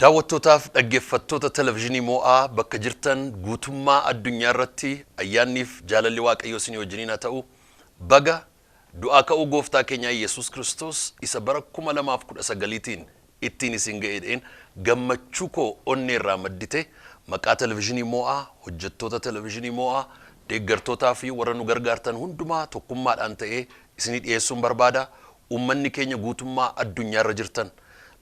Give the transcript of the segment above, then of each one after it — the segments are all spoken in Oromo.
Daawwattootaaf dhaggeeffattoota Televezyiinii Moo'aa bakka jirtan guutummaa addunyaa irratti ayyaanniif jaalalli Waaqayyoo isinii wajjiniin haa ta'u. Baga du'aa ka'uu gooftaa keenyaa Yesuus Kiristoos isa bara 2019tiin ittiin isin ga'eedheen gammachuu koo onnee irraa maddite maqaa Televezyiinii Moo'aa, hojjettoota Televezyiinii Moo'aa, deeggartootaa fi warra nu gargaartan hundumaa tokkummaadhaan ta'ee isinii dhiyeessuun barbaada. Uummanni keenya guutummaa addunyaa irra jirtan,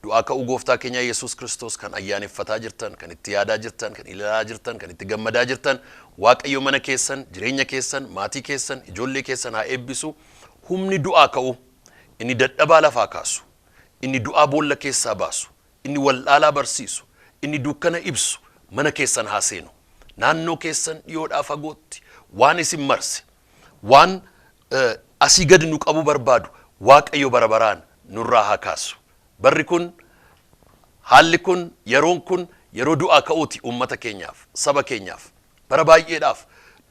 du'aa ka'uu gooftaa keenyaa Yesuus Kiristoos kan ayyaaneffataa jirtan, kan itti yaadaa jirtan, kan ilaalaa jirtan, kan itti gammadaa jirtan, Waaqayyo mana keessan, jireenya keessan, maatii keessan, ijoollee keessan haa eebbisu. Humni du'aa ka'uu inni dadhabaa lafaa kaasu, inni du'aa boolla keessaa baasu, inni wallaalaa barsiisu, inni dukkana ibsu mana keessan haa seenu. Naannoo keessan dhiyoodhaa fagootti waan isin marse, waan asii gadi nu qabuu barbaadu Waaqayyo bara baraan nurraa haa kaasu. Barri kun, haalli kun, yeroon kun yeroo du'aa ka'uuti uummata keenyaaf, saba keenyaaf. Bara baay'eedhaaf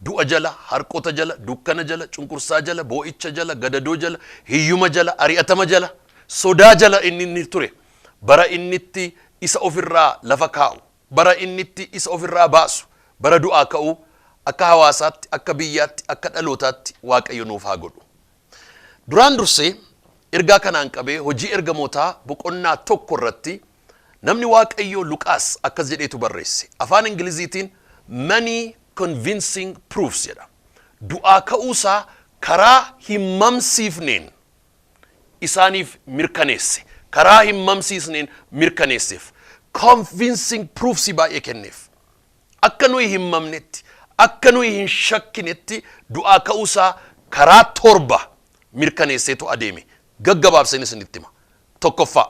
du'a jala, harqota jala, dukkana jala, cunqursaa jala, boo'icha jala, gadadoo jala, hiyyuma jala, ari'atama jala, sodaa jala inni inni ture. Bara inni itti isa ofirraa lafa kaa'u, bara inni itti isa ofirraa baasu, bara du'aa ka'uu akka hawaasaatti, akka biyyaatti, akka dhalootaatti Waaqayyo nuuf haa godhu. Duraan dursee ergaa kanaan qabee Hojii Ergamootaa boqonnaa 1 irratti namni Waaqayyoo Luqaas akkas jedheetu barreesse. Afaan Ingiliziitiin "many convincing proofs" jedha. Du'aa ka'uusaa karaa hin mamsiifneen isaaniif mirkaneesse. Karaa hin mamsiisneen mirkaneesseef. Convincing proofs baay'ee kenneef. Akka nuyi hin mamnetti, akka nuyi hin shakkinetti du'aa ka'uusaa karaa torba mirkaneesseetu adeeme. Gaggabaabseen isinitti hima. Tokkoffaa.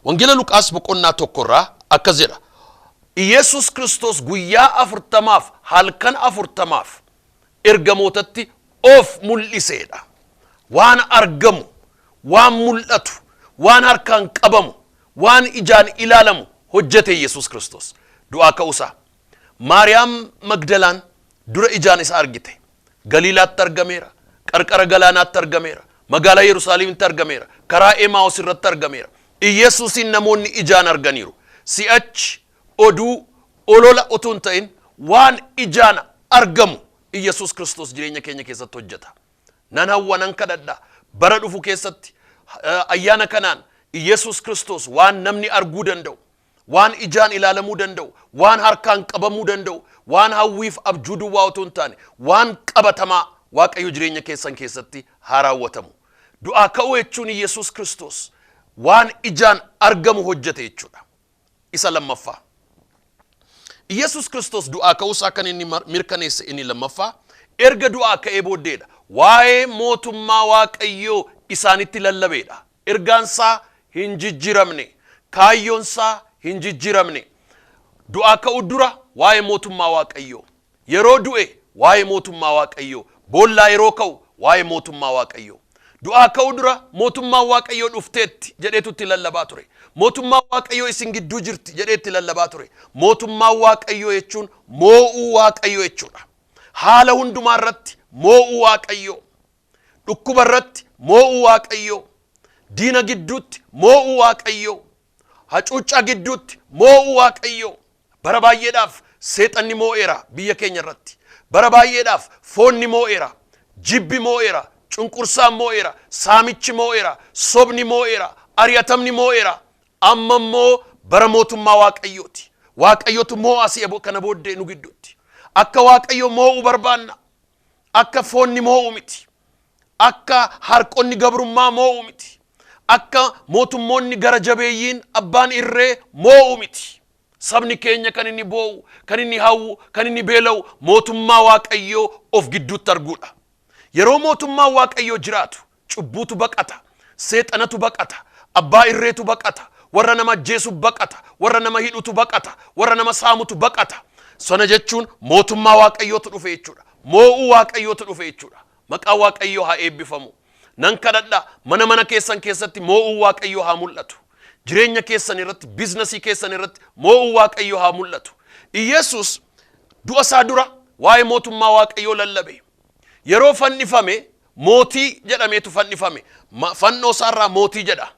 Wangeela Luqaas boqonnaa 1 irraa akkas jedha. Iyesuus Kiristoos guyyaa 40f halkan 40f ergamootatti of mul'iseedha. Waan argamu, waan mul'atu, waan harkaan qabamu, waan ijaan ilaalamu hojjete Yesuus Kiristoos. Du'aa ka'uusaa. Maariyaam Magdalaan dura ijaan isa argite. Galiilaatti argameera. Qarqara galaanaatti argameera. Magaalaa Yerusaalemitti argameera. Karaa Emaa'os irratti argameera. Iyesuusin namoonni ijaan arganiiru. Si'achi oduu olola utuu hin ta'in waan ijaan argamu Iyesuus Kiristoos jireenya keenya keessatti hojjeta. Nan hawwa, nan kadhadha. Bara dhufu keessatti ayyaana kanaan Iyesuus Kiristoos waan namni arguu danda'u, waan ijaan ilaalamuu danda'u, waan harkaan qabamuu danda'u, waan hawwiif abjuu duwwaa utuu hin taane, waan qabatamaa Waaqayyo jireenya keessan keessatti haa raawwatamu. Du'aa ka'uu jechuun Iyesuus Kiristoos waan ijaan argamu hojjete jechuudha. Isa lammaffaa. Iyesuus Kiristoos du'aa ka'uusaa kan inni mirkaneesse inni lammaffaa erga du'aa ka'ee booddeedha. Waa'ee mootummaa Waaqayyoo isaanitti lallabeedha. Ergaansaa hin jijjiiramne. Kaayyoonsaa hin jijjiiramne. Du'aa ka'uu dura waa'ee mootummaa Waaqayyoo. Yeroo du'e waa'ee mootummaa Waaqayyoo. Boollaa yeroo ka'u waa'ee mootummaa Waaqayyoo. Du'aa ka'uu dura mootummaan Waaqayyoo dhufteetti jedheetu itti lallabaa ture. Mootummaan Waaqayyoo isin gidduu jirti jedhee itti lallabaa ture. Mootummaan Waaqayyoo jechuun moo'uu Waaqayyoo jechuudha. Haala hundumaa irratti moo'uu Waaqayyoo. Dhukkuba irratti moo'uu Waaqayyoo. Diina gidduutti moo'uu Waaqayyoo. Hacuuccaa gidduutti moo'uu Waaqayyoo. Bara baay'eedhaaf seexanni moo'eera biyya keenya irratti. Bara baay'eedhaaf foonni moo'eera. Jibbi moo'eera. Cunqursaan moo'eera. Saamichi moo'eera. Sobni moo'eera. Ari'atamni moo'eera. Amma immoo bara mootummaa Waaqayyooti. Waaqayyotu moo'a si'a kana booddee nu gidduutti. Akka Waaqayyo moo'u barbaanna. Akka foonni moo'u miti. Akka harqonni gabrummaa moo'u miti. Akka mootummoonni gara jabeeyyiin abbaan irree moo'u miti. Sabni keenya kan inni boo'u, kan inni hawwu, kan inni beela'u mootummaa Waaqayyoo of gidduutti arguudha. Yeroo mootummaan Waaqayyoo jiraatu cubbuutu baqata, seexanatu baqata, abbaa irreetu baqata, warra nama ajjeesu baqata, warra nama hidhutu baqata, warra nama saamutu baqata. Sana jechuun mootummaa Waaqayyootu dhufe jechuudha. Moo'uu Waaqayyootu dhufe jechuudha. Maqaan Waaqayyoo haa eebbifamu. Nan kadhadha, mana mana keessan keessatti moo'uu Waaqayyoo haa mul'atu. Jireenya keessan irratti, biizinasii keessan irratti moo'uu Waaqayyoo haa mul'atu. Iyesuus du'a isaa dura waa'ee mootummaa Waaqayyoo lallabe. Yeroo fannifame mootii jedhameetu fannifame. Fannoo isaarraa mootii jedha.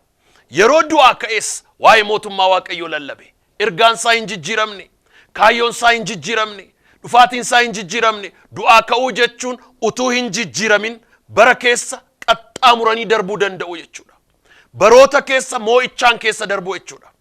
Yeroo du'aa ka'es waa'ee mootummaa Waaqayyoo lallabe. Ergaan isaa hin jijjiiramne, kaayyoon isaa hin jijjiiramne, dhufaatiin isaa hin jijjiiramne. Du'aa ka'uu jechuun utuu hin jijjiiramin bara keessa qaxxaamuranii darbuu danda'u jechuudha. Baroota keessa moo'ichaan keessa darbuu jechuudha.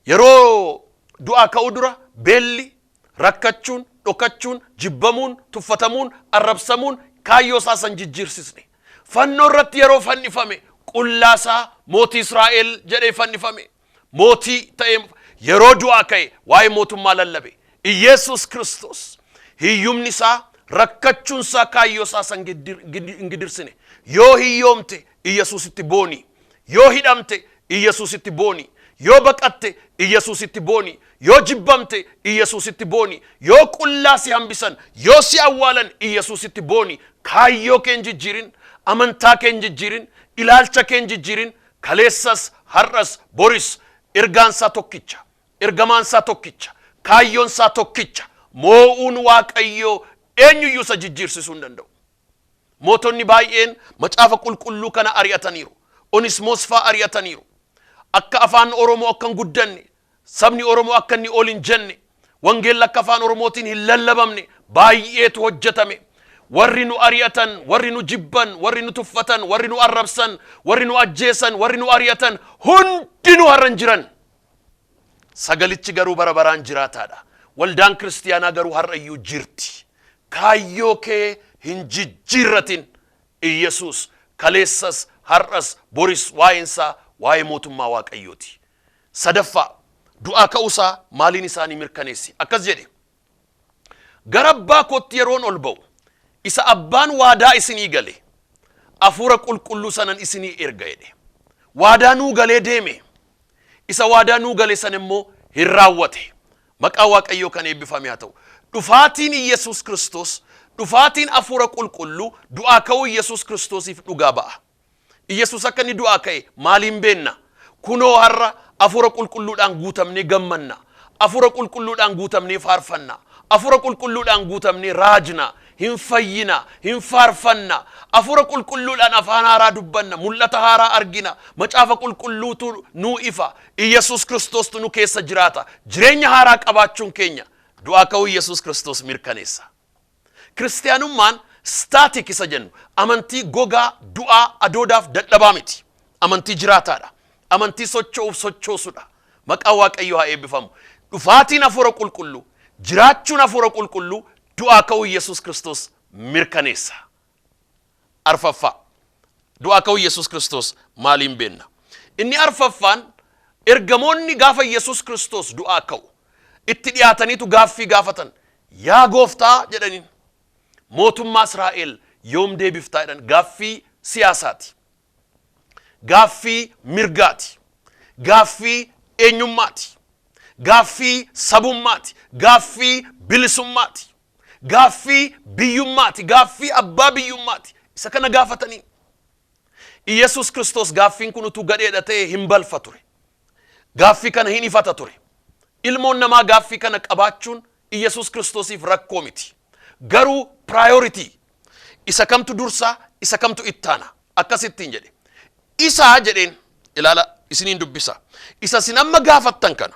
Yeroo du'aa ka'uu dura beelli, rakkachuun, dhokachuun, jibbamuun, tuffatamuun, arrabsamuun kaayyoo isaa san jijjiirsisne. Fannoo irratti yeroo fannifame qullaa isaa mootii Israa'el jedhee fannifame. Mootii ta'ee yeroo du'aa ka'e waa'ee mootummaa lallabe. Iyeesus Kiristoos hiyyumni isaa, rakkachuun isaa kaayyoo isaa san hin gidirsine. Yoo hiyyoomte Iyesuusitti booni. Yoo hidhamte Iyesuusitti booni. Yoo baqatte Iyesuusitti booni. Yoo jibbamte Iyesuusitti booni. Yoo qullaa si hambisan, yoo si awwaalan Iyesuusitti booni. Kaayyoo kee hin jijjiirin, amantaa kee hin jijjiirin, ilaalcha kee hin jijjiirin. Kaleessas, har'as, boris ergaan isaa tokkicha. Ergamaan isaa tokkicha. Kaayyoon isaa tokkicha. Moo'uun Waaqayyoo eenyuyyuu isa jijjiirsisuu hin danda'u. Mootonni baay'een macaafa qulqulluu kana ari'ataniiru. Onismoos fa'aa ari'ataniiru. Akka afaan Oromoo akka hin guddanne, sabni Oromoo akka inni ol hin jenne, wangeelli akka afaan Oromootiin hin lallabamne baay'eetu hojjetame. Warri nu ari'atan, warri nu jibban, warri nu tuffatan, warri nu arrabsan, warri nu ajjeesan, warri nu ari'atan hundinuu har'a hin jiran. Sagalichi garuu bara baraan jiraataadha. Waldaan kiristiyaanaa garuu har'a iyyuu jirti. Kaayyoo kee hin jijjiirratin. Iyesuus kaleessas, har'as, boris waa'eensaa waa'ee mootummaa Waaqayyooti. Sadaffaa, du'aa ka'uusaa maaliin isaanii mirkaneessi? Akkas jedhe. Gara abbaa kootti yeroon ol ba'u, isa abbaan waadaa isinii gale, hafuura qulqulluu sanan isinii erga jedhe. Waadaa nuu galee deeme. Isa waadaa nuu gale sana immoo hin raawwate. Maqaa Waaqayyoo kan eebbifame haa ta'u. Dhufaatiin Iyesuus Kiristoos, dhufaatiin hafuura qulqulluu du'aa ka'uu Iyesuus Kiristoosiif dhugaa ba'a. Iyesuus akka inni du'aa ka'e maaliin beenna? Kunoo har'a hafuura qulqulluudhaan guutamnee gammanna. Hafuura qulqulluudhaan guutamnee faarfanna. Hafuura qulqulluudhaan guutamnee raajna. Hin fayyina, hin faarfanna. Hafuura qulqulluudhaan afaan haaraa dubbanna, mul'ata haaraa argina. Macaafa qulqulluutu nuu ifa. Iyesuus Kiristoostu nu keessa jiraata. Jireenya haaraa qabaachuun keenya du'aa ka'uu Iyesuus Kiristoos mirkaneessa. Kiristiyaanummaan static isa jennu amantii gogaa, du'aa, adoodaaf dadhabaa miti. Amantii jiraataadha. Amantii socho'uuf sochoosudha. Maqaa Waaqayyoo haa eebbifamu. Dhufaatiin hafuura qulqulluu, jiraachuun hafuura qulqulluu du'aa ka'uu Iyesuus Kiristoos mirkaneessa. Arfaffaa, du'aa ka'uu Iyesuus Kiristoos maaliin beenna? Inni arfaffaan, ergamoonni gaafa Iyesuus Kiristoos du'aa ka'u itti dhiyaataniitu gaaffii gaafatan. Yaa gooftaa jedhaniin, mootummaa Israa'el yoom deebiftaa jedhan. Gaaffii siyaasaati. Gaaffii mirgaati. Gaaffii eenyummaati. Gaaffii sabummaati. Gaaffii bilisummaati. Gaaffii biyyummaati. Gaaffii abbaa biyyummaati. Isa kana gaafatanii. Iyesuus Kiristoos gaaffiin kun utuu gadheedha ta'e hin balfa ture. Gaaffii kana hin ifata ture. Ilmoon namaa gaaffii kana qabaachuun Iyesuus Kiristoosiif rakkoo miti. Garuu priority isa kamtu dursaa, isa kamtu ittaana akkasittiin jedhe. Isaa jedheen ilaala, isiniin dubbisa. Isa isin amma gaafattan kana,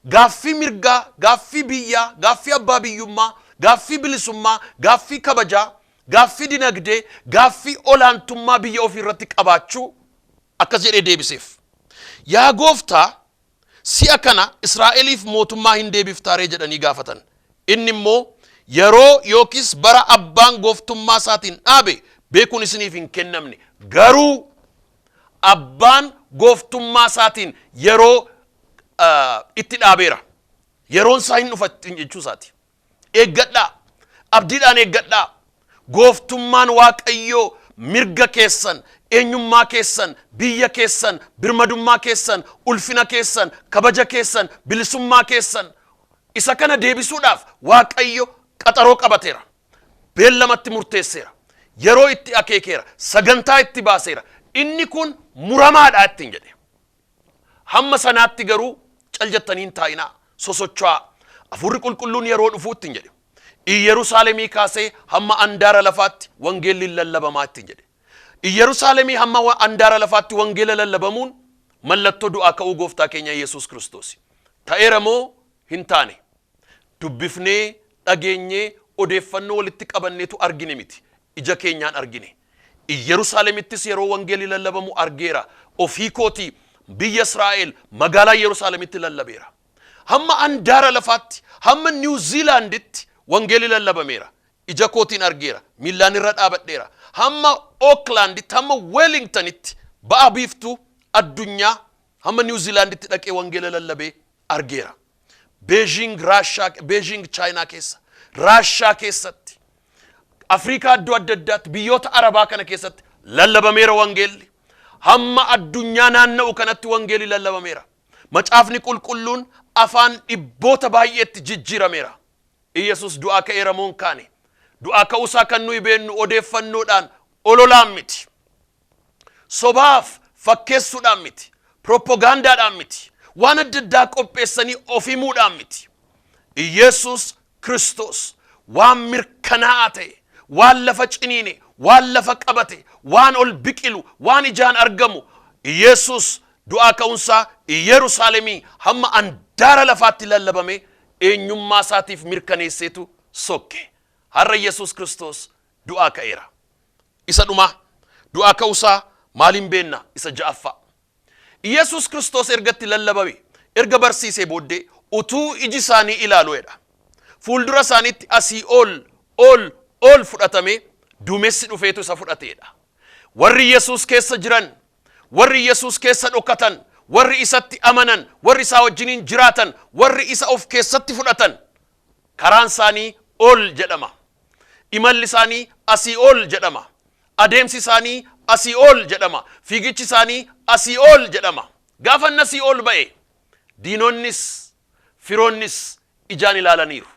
gaaffii mirgaa, gaaffii biyyaa, gaaffii abbaa biyyummaa, gaaffii bilisummaa, gaaffii kabajaa, gaaffii dinagdee, gaaffii olaantummaa biyya ofii irratti qabaachuu akkas jedhee deebiseef. Yaa gooftaa, si'a kana Israa'eliif mootummaa hin deebiftaaree jedhanii gaafatan. Inni immoo, yeroo yookiis bara abbaan gooftummaa isaatiin dhaabe beekuun isiniif hin kennamne. Garuu abbaan gooftummaa isaatiin yeroo itti dhaabeera. Yeroon isaa hin dhufa jechuu isaati. Eeggadhaa. Abdiidhaan eeggadhaa. Gooftummaan Waaqayyoo mirga keessan, eenyummaa keessan, biyya keessan, birmadummaa keessan, ulfina keessan, kabaja keessan, bilisummaa keessan isa kana deebisuudhaaf Waaqayyo qaxaroo qabateera. Beellamatti murteesseera. Yeroo itti akeekeera. Sagantaa itti baaseera. Inni kun muramaadha ittiin jedhe. Hamma sanaatti garuu cal jettanii hin taa'inaa. Sosocho'aa. Hafuurri qulqulluun yeroo dhufuu ittiin jedhe. Iyyerusaalemii kaasee hamma andaara lafaatti wangeelli lallabamaa ittiin jedhe. Iyyerusaalemii hamma andaara lafaatti wangeela lallabamuun Mallattoo du'aa ka'uu gooftaa keenya Yesuus Kiristoos. Ta'eera moo hin taane? Dubbifnee, dhageenyee, odeeffannoo walitti qabanneetu argine miti. Ija keenyaan argine. Yerusaalemittis yeroo wangeelli lallabamu argeera. Ofii kootii biyya Israa'el magaalaa Yerusaalemitti lallabeera. Hamma andaara lafaatti, hamma Niw Ziilaanditti wangeelli lallabameera. Ija kootiin argeera. Miillaan irra dhaabadheera. Hamma Ooklaanditti, hamma Weelingtonitti, ba'a biiftuu addunyaa, hamma Niw Ziilaanditti dhaqee wangeela lallabee argeera. Beejing Raashaa, Beejing Chaayinaa keessa, Raashaa keessatti, Afrikaa iddoo adda addaatti, biyyoota Arabaa kana keessatti lallabameera wangeelli. Hamma addunyaa naanna'u kanatti wangeelli lallabameera. Macaafni qulqulluun afaan dhibboota baay'eetti jijjiirameera. Iyyasuus du'aa ka'eera moo hin kaane? Du'aa ka'uusaa kan nuyi beennu odeeffannoodhaan, ololaan miti. Sobaaf fakkeessuudhaan miti. Propagaandaadhaan miti. Waan adda addaa qopheessanii of himuudhaan miti. Iyyasuus Kiristoos waan mirkanaa'aa ta'e, waan lafa ciniine, waan lafa qabate, waan ol biqilu, waan ijaan argamu, Iyyasuus du'aa ka'uunsaa Yerusaalemii hamma andaara lafaatti lallabame eenyummaa isaatiif mirkaneesseetu sokke. Har'a Yesuus Kiristoos du'aa ka'eera. Isa dhumaa, du'aa ka'uusaa maaliin beenna? Isa ja'affaa. Yesuus Kiristoos erga itti lallabame, erga barsiisee booddee, utuu iji isaanii ilaaluedha. Fuuldura isaaniitti asii ol ol ol fudhatamee duumessi dhufeetu isa fudhateedha. Warri Yesuus keessa jiran, warri Yesuus keessa dhokatan, warri isatti amanan, warri isaa wajjiniin jiraatan, warri isa of keessatti fudhatan, karaan isaanii ol jedhama. Imalli isaanii asii ol jedhama. Adeemsi isaanii asii ol jedhama. Fiigichi isaanii asii ol jedhama. Gaafa inni asii ol ba'e, diinonnis firoonnis ijaan ilaalaniiru.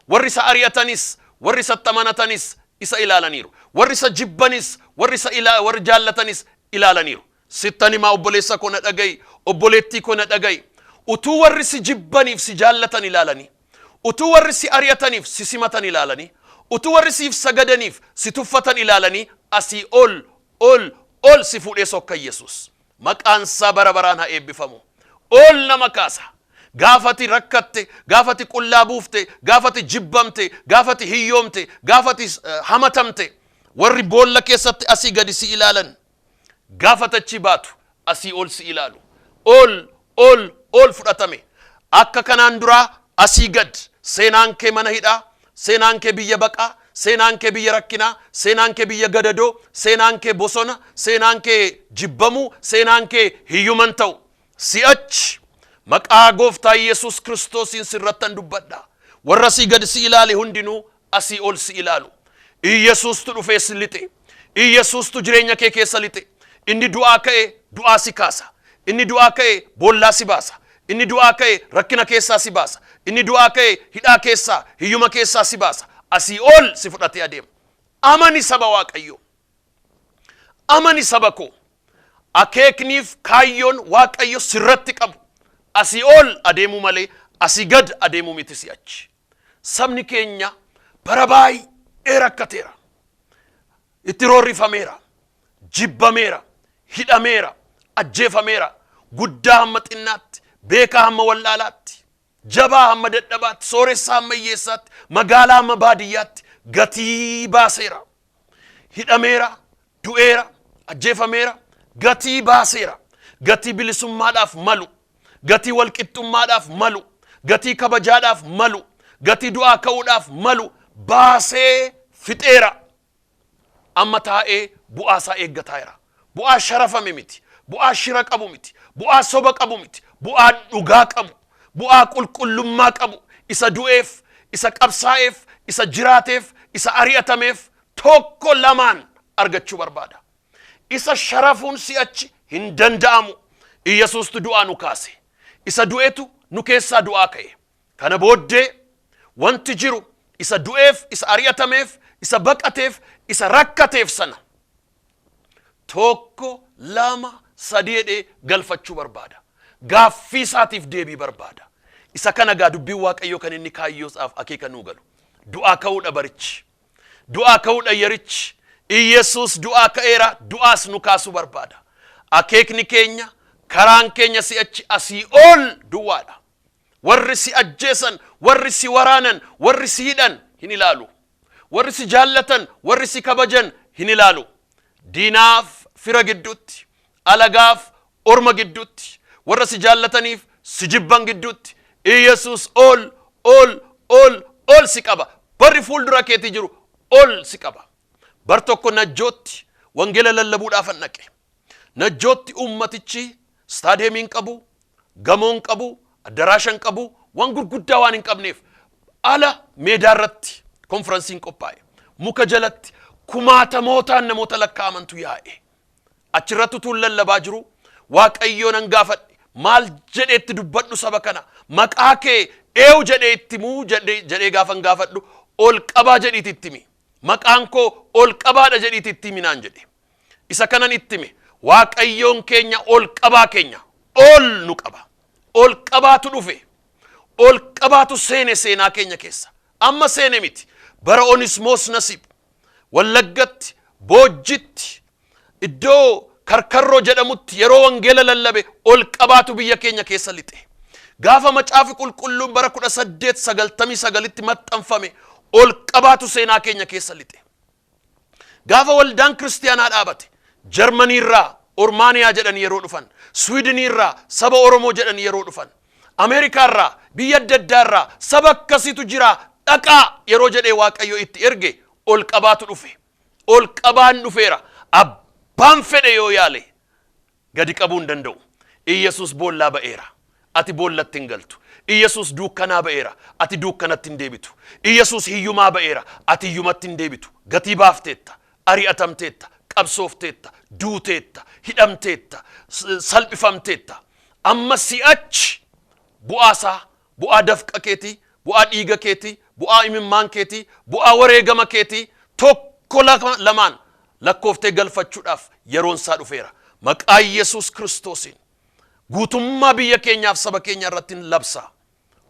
Warri isa ari'atanis, warri isatti amanatanis isa ilaalaniiru. Warri isa jibbanis, warri isa warri jaallatanis ilaalaniiru. Sittan himaa, obboleessa koo na dhaga'i, obboleettii koo na dhaga'i. Utuu warri si jibbaniif si jaallatan ilaalanii, utuu warri si ari'ataniif si simatan ilaalanii, utuu warri siif sagadaniif si tuffatan ilaalanii, asii ol ol ol si fuudhee sokka Yesuus. Maqaan isaa bara baraan haa eebbifamu. Ol nama kaasa. Gaafati rakkatte, gaafati qullaa buufte, gaafati jibbamte, gaafati hiyyoomte, gaafati hamatamte, warri boolla keessatti asii gadi si ilaalan, gaafa achi baatu asii ol si ilaalu. Ol ol ol fudhatame. Akka kanaan duraa asii gad seenaan kee mana hidhaa, seenaan kee biyya baqaa, seenaan kee biyya rakkinaa, seenaan kee biyya gadadoo, seenaan kee bosona, seenaan kee jibbamuu, seenaan kee hiyyuman ta'u. Si'achi maqaa gooftaa Yesuus Kiristoosiin sirrattan dubbadha. Warra asii gad si ilaale hundinuu asii ol si ilaalu. Iyesuustu dhufee si lixe. Iyesuustu jireenya kee keessa lixe. Inni du'aa ka'e du'aa si kaasa. Inni du'aa ka'e boollaa si baasa. Inni du'aa ka'e rakkina keessaa si baasa. Inni du'aa ka'e hidhaa keessaa, hiyyuma keessaa si baasa. Asii ol si fudhatee adeema. Amani, saba Waaqayyoo. Amani, saba koo. Akeekniif kaayyoon Waaqayyo sirratti qabu asii ol adeemuu malee asii gad adeemuu miti si'achi. Sabni keenya bara baay'ee rakkateera. Itti roorrifameera. Jibbameera. Hidhameera. Ajjeefameera. Guddaa hamma xinnaatti, beekaa hamma wallaalaatti, jabaa hamma dadhabaatti, sooressaa hamma hiyyeessaatti, magaalaa hamma baadiyyaatti gatii baaseera. Hidhameera, du'eera, ajjeefameera, gatii baaseera. Gatii bilisummaadhaaf malu, gatii walqixxummaadhaaf malu, gatii kabajaadhaaf malu, gatii du'aa ka'uudhaaf malu baasee fixeera. Amma taa'ee bu'aa isaa eeggataa jira. Bu'aa sharafame miti. Bu'aa shira qabu miti. Bu'aa soba qabu miti. Bu'aa dhugaa qabu. Bu'aa qulqullummaa qabu. Isa du'eef, isa qabsaa'eef, isa jiraateef, isa ari'atameef tokko lamaan argachuu barbaada. Isa sharafuun si'achi hin danda'amu. Iyyasuustu du'aa nu kaase. Isa du'etu nu keessaa du'aa ka'e. Kana booddee wanti jiru isa du'eef, isa ari'atameef, isa baqateef, isa rakkateef sana tokko, lama, sadii jedhee galfachuu barbaada. Gaaffii isaatiif deebii barbaada. Isa kana gaa dubbiin Waaqayyoo kan inni kaayyoosaaf akeeka nuu galu. Du'aa ka'uudha barichi. Du'aa ka'uudha yerichi. Iyyasuus du'aa ka'eera, du'aas nu kaasuu barbaada. Akeekni keenya, Karaan keenya si'achi asii ol duwwaadha. Warri si ajjeesan, warri si waraanan, warri si hidhan hin ilaalu. Warri si jaallatan, warri si kabajan hin ilaalu. Diinaaf fira gidduutti, alagaaf orma gidduutti, warra si jaallataniif si jibban gidduutti Iyesuus ol ol ol ol si qaba. Barri fuuldura keetii jiru ol si qaba. Bar tokko Najjootti wangeela lallabuudhaafan dhaqe. Najjootti uummatichi istaadiyeemii hin qabu, gamoo hin qabu, addaraasha hin qabu, waan gurguddaa waan hin qabneef ala meedaa irratti konferansiin qophaa'e. Muka jalatti kumaatamootaan namoota lakkaa'amantu yaa'e. Achirratti utuun lallabaa jiru Waaqayyoo nan gaafadhe, maal jedheetti dubbadhu saba kana, maqaa kee eewu jedhee itti himuu jedhee gaafan gaafadhu, ol qabaa jedhiiti itti himi. Maqaan koo ol qabaadha jedhiiti itti himi naan jedhe. Isa kanan itti hime. Waaqayyoon keenya ol qabaa keenya ol nu qaba. Ol qabaatu dhufe. Ol qabaatu seene seenaa keenya keessa. Amma seene miti. Bara Onismoos Nasiib Wallaggatti, Boojjitti, iddoo Karkarroo jedhamutti yeroo wangeela lallabe ol qabaatu biyya keenya keessa lixe. Gaafa Macaafi Qulqulluun bara 1899tti maxxanfame ol qabaatu seenaa keenya keessa lixe. Gaafa waldaan kiristiyaanaa dhaabate Jarmaniirraa Ormaaniyaa jedhanii yeroo dhufan, Swiidiniirraa saba Oromoo jedhanii yeroo dhufan, Ameerikaarraa biyya adda addaarraa saba akkasiitu jira dhaqaa yeroo jedhee Waaqayyo itti erge ol qabaatu dhufe. Ol qabaan dhufeera. Abbaan fedhe yoo yaale gadi qabuu hin danda'u. Iyyasuus boollaa ba'eera. Ati boollatti hin galtu. Iyyasuus duukkanaa ba'eera. Ati duukkanatti hin deebitu. Iyyasuus hiyyumaa ba'eera. Ati hiyyumatti hin deebitu. Gatii baafteetta. Ari'atamteetta. Qabsoofteetta. Duuteetta. Hidhamteetta. Salphifamteetta. Amma si'achi bu'aa isaa, bu'aa dafqa keetii, bu'aa dhiiga keetii, bu'aa imimmaan keetii, bu'aa wareegama keetii tokko lamaan lakkooftee galfachuudhaaf yeroon isaa dhufeera. Maqaa Yesuus Kiristoosiin guutummaa biyya keenyaaf saba keenya irratti labsa.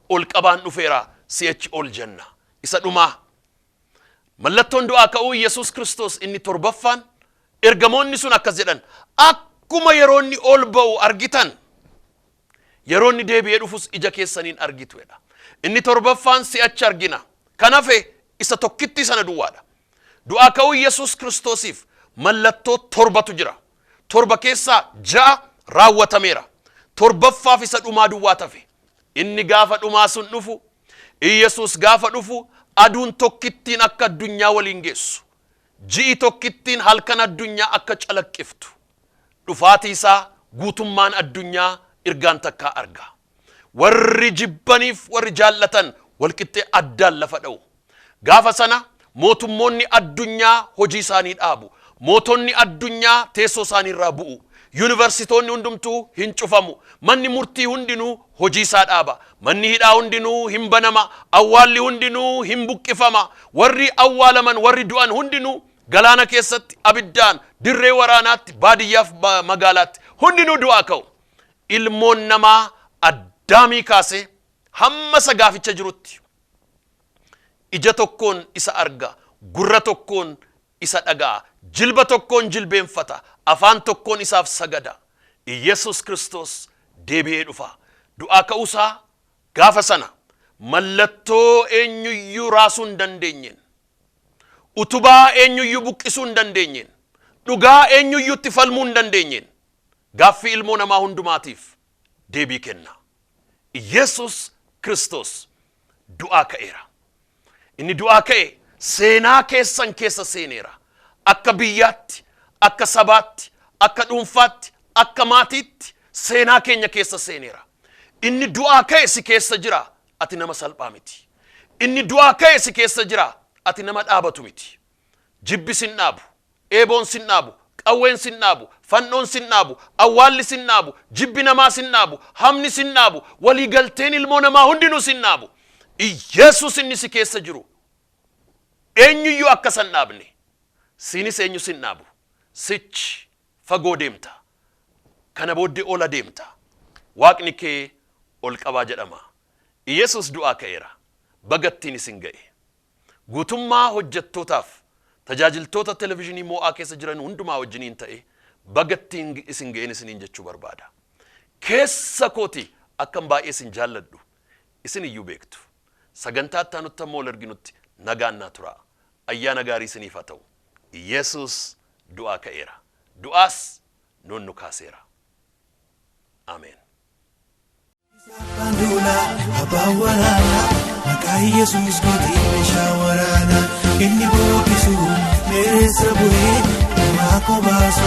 Ol qabaan dhufeera, si'achi ol jenna. Isa dhumaa. Mallattoon du'aa ka'uu Yesuus Kiristoos inni torbaffaan, ergamoonni sun akkas jedhan, akkuma yeroo inni ol ba'u argitan yeroo inni deebi'ee dhufus ija keessaniin argitu jedha. Inni torbaffaan si'achi argina. Kan hafe isa tokkittii sana duwwaadha. Du'aa ka'uu Yesuus Kiristoosiif mallattoo torbatu jira. Torba keessaa 6 raawwatameera. Torbaffaaf isa dhumaa duwwaa tafe. Inni gaafa dhumaa sun dhufu, Iyyasuus gaafa dhufu aduun tokkittiin akka addunyaa waliin geessu, ji'i tokkittiin halkan addunyaa akka calaqqiftu, dhufaatii isaa guutummaan addunyaa irgaan takkaa arga. Warri jibbaniif warri jaallatan walqixxee addaan lafa dha'u. Gaafa sana mootummoonni addunyaa hojii isaanii dhaabu. Mootonni addunyaa teessoo isaanii irraa bu'u. Yuunivarsitoonni hundumtuu hin cufamu. Manni murtii hundinuu hojii isaa dhaaba. Manni hidhaa hundinuu hin banama. Awwaalli hundinuu hin buqqifama. Warri awwaalaman, warri du'an hundinuu galaana keessatti, abiddaan, dirree waraanaatti, baadiyyaaf magaalaatti hundinuu du'aa ka'u. Ilmoon namaa Addaamii kaasee hamma isa gaaficha jirutti ija tokkoon isa arga, gurra tokkoon isa dhaga'a, jilba tokkoon jilbeenfata, afaan tokkoon isaaf sagada. Iyyasuus Kiristoos deebi'ee dhufa. Du'aa ka'uusaa gaafa sana mallattoo eenyuyyuu raasuu hin dandeenyeen, utubaa eenyuyyuu buqqisuu hin dandeenyeen, dhugaa eenyuyyuu itti falmuu hin dandeenyeen gaaffii ilmoo namaa hundumaatiif deebii kenna. Iyyasuus Kiristoos du'aa ka'eera. Inni du'aa ka'e seenaa keessan keessa seeneera. Akka biyyaatti, akka sabaatti, akka dhuunfaatti, akka maatiitti seenaa keenya keessa seeneera. Inni du'aa ka'e si keessa jira, ati nama salphaa miti. Inni du'aa ka'e si keessa jira, ati nama dhaabatu miti. Jibbi sin dhaabu, eeboon sin dhaabu, qawween sin dhaabu, fannoon sin dhaabu, awwaalli sin dhaabu, jibbi namaa sin dhaabu, hamni sin dhaabu, walii galteen ilmoo namaa hundinuu sin dhaabu. Iyesuus inni si keessa jiru eenyuyyuu akka isa hin dhaabne, siinis eenyu sin dhaabu. Sichi fagoo deemta. Kana booddee ol adeemta. Waaqni kee ol qabaa jedhama. Iyesuus du'aa ka'eera. Baga ittiin isin ga'e. Guutummaa hojjettootaaf tajaajiltoota televizhinii Moo'aa keessa jiran hundumaa wajjiniin ta'e baga ittiin isin ga'een isiniin jechuu barbaada. Keessa kooti akkan baay'ee isin jaalladhu isin iyyuu beektu. Sagantaa itti aanutti ammoo wal arginutti nagaan naa turaa. Ayyaana gaarii isiniif haa ta'u. Yesus du'aa ka'eera. Du'aas nuun nu kaaseera. Ameen. Abbaan duulaa, abbaan waraanaa, maqaa Yesuus gootii meeshaa waraanaa. Inni bookisu meessa bu'ee, namaa kobaasu.